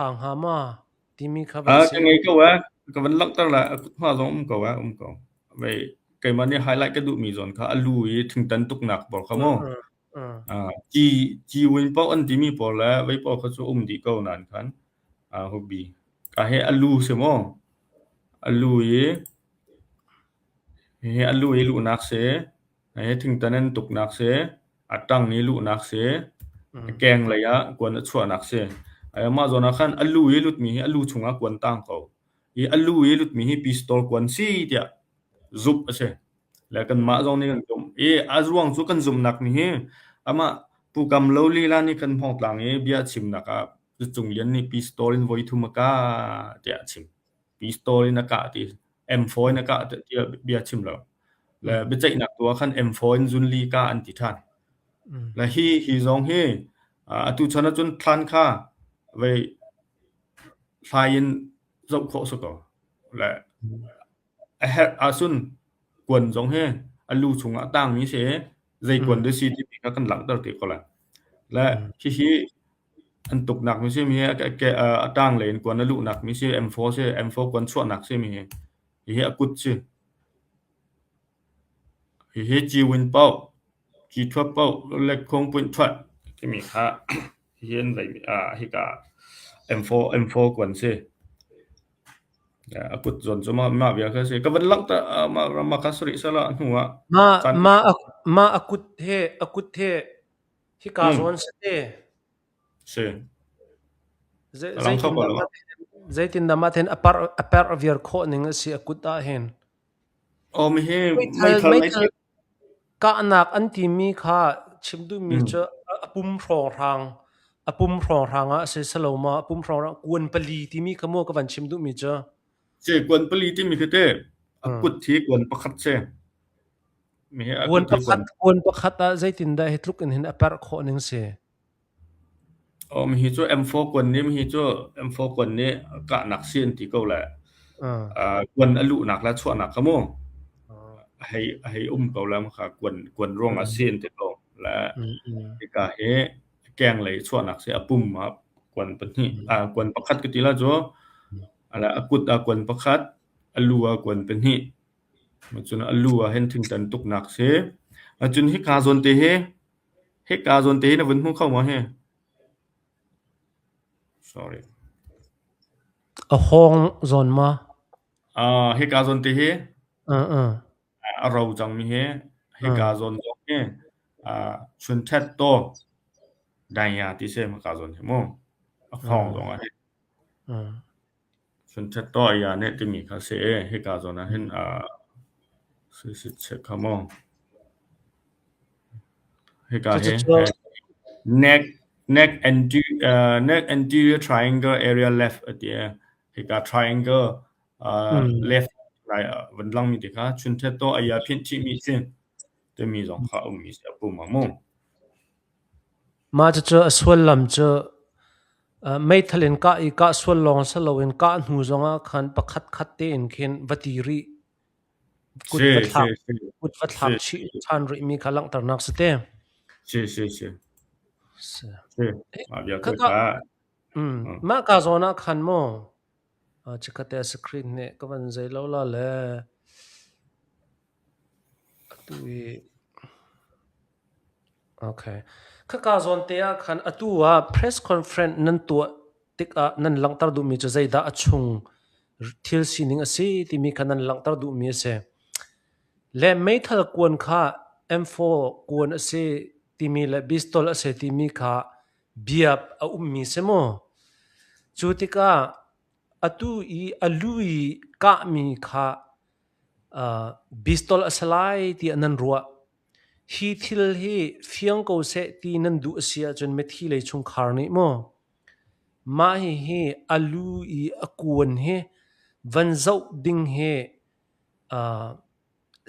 ṭha hnga ma timi kha van Ka si. ngei ko ee. Ka van langhter lai. A kut hma zong um ko ee, um ko. Vei keimah nih highlight ka duhmi zawn kha a lu i thingtan tuknak pawl kha mu. Ci ci win paoh an timi pawl le vei pawl kha cu um dih ko nain khan hobby. Ka he a lu si maw? A lu i hihi a lu i luhnak si. Hi thingtan an tuknak si. A ṭang i luhnak si. A keng lei ah kuan a chuahnak si. Mah zawn ah khan a lu i lutmi hi a lu chungah kuan tang ko. Hi a lu i lutmi hi pistol kuan si tiah zumh a si. Le kanmah zong nih kan zumh. I a ruang cu kan zumhnak nih hi amah Pu Kam Lo lila nih kan Hmawngtlang i bia a chimnak ah Cung Lian nih pistol in voi thum a kah tiah a chim. Pistol in a kah ti M4 in a kah tiah bia a chim lo. Le biaceihnak tu ah khan M4 in zunli kah an ti ṭhan. Le hi hi zong hi atu chan ahcun thlan kha vei hlai in zoh khawh si ko. Le a herh ahcun kuan zong hi a lu chungah a tangmi si i zei kuan dah si timi kha kan langhter te ko lai. Le hihi an tuknak mi si mi hi a tanglei in kuan a luhnak mi si M4 si M4 kuan chuahnak si mi hi hihi a kut si. Hihi ciwin paoh, cithuat paoh, le khawngpunh thuat timi kha hihi an vei hika M4 M4 kuan si. A kut zawn cu mah bia kha a si. Ka van langhter mah kha sarih sala a hnu ah. Mah mah mah a kut he a kut he hika zawn si te. Si. Zeitindah mah then a par a per viar khawh ning a si a kut ah hin. Aw mihi meithal meithal kahnak an timi kha chim duhmi cu a pum hrawnghrang a pum hrawnghrang ah a si selo maw a pum hrawnghrang kuan pali timi kha maw ka van chim duhmi cu. Si kuan pali timi khi te a kut hi kuan pakhat si. Mihi a Kuan kut hi pakhat kuan pakhat ah zeitindah hi tluk in hin a perh khawh ning si. Aw mihi cu M4 kuan nih mihi cu M4 kuan nih kahnak si an ti ko le kuan a luhnak le chuahnak kha mu a hei a hei um ko le kha kuan kuan ruangah si an ti ko le hika hi keng lei chuahnak si a pum ah kuan pahnih kuan pakhat ka ti la cu a kut ah kuan pakhat a lu ah kuan pahnih cun a lu ah hin thingtan tuknak si cun hika zawn te hi Hika zawn te hi na vun hmu kho maw hi? Sorry. A hawng zawn ma? Hika zawn te hi a ro cangmi hi hika zawn zong hi chunthet to daya ti si hika zawn hi mu. A hawng zong ah hin. Sunṭhat tuah ia nih timi kha a si i hika zawn ah hin siseh kha maw hika hi neck neck neck anterior triangle area left a ti i hika triangle left lai ah van langmi te kha chunṭhet tuah ia phinh chihmi si timi zong kha a ummi si a pum ah mu. Mah cucu a sullam cu meithal in kah i kah sual lawng si loin kah hnu zongah khan pakhat khat tein khin va ti rih, kut va thlak, kut va thlak chih ṭhan rihmi kha langhternak si te. Si si si. Si. Si. Mah bia kha. Mah ka zawn ah khan maw chikkhat te screen nih ka van zei lo la le Atu i okay. Khaka zawn te ah khan atu ah press conference nan tuah tikah nan langhter duhmi cu zeidah a chung thil sining a si timi kha nan langhter duhmi a si. Le meithal kuan kha M4 kuan a si timi le pistol a si timi kha bia a ummi si mu. Cu tikah atu i a lu i kahmi kha Pistol a si lai tiah nan ruah. Hi thil hi fiang ko seh ti nan duh a si ahcun mithi lei chungkhar nih maw mah hihi a lu i a kuan hi van zoh ding hi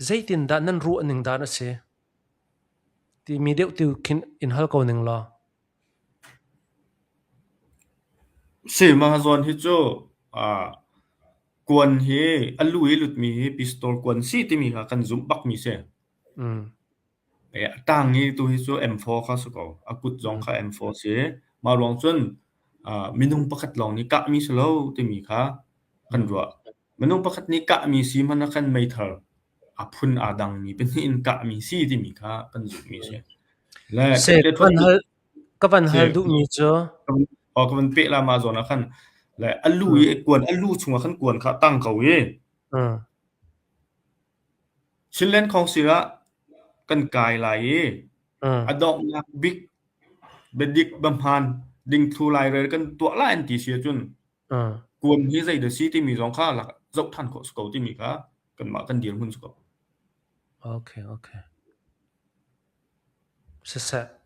zeitindah nan ruah ning dan a si timi deuh tu khin in hal ko ning law. Si, mah zawn hi cu Kuan hi a lu i lutmi hi pistol kuan si timi kha kan zumh bakmi si. A tang i tu hi cu M4 kha si ko. A kut zong kha M4 si. Mah ruang cun Minung pakhat lawng nih kahmi si lo timi kha kan ruah. Minung pakhat nih kahmi si hmanh ah khan meithal a phun aa dangmi pahnih in kahmi si timi kha kan zumhmi a si. Le Se ka van hal ka van hal duhmi cu Aw ka van peh la mah zawn ah khan le a lu i kuan a lu chungah khan kuan kha a tang ko i Chinland Council ah kan kai lai i a donghnak bik biadik biahmaan dingthlu lairel kan tuah lai an ti si ahcun kuan hi zeidah si timi zong kha zoh ṭhan khawh si ko timi kha kanmah kan dirhmun si ko. Okay, okay. Siseh.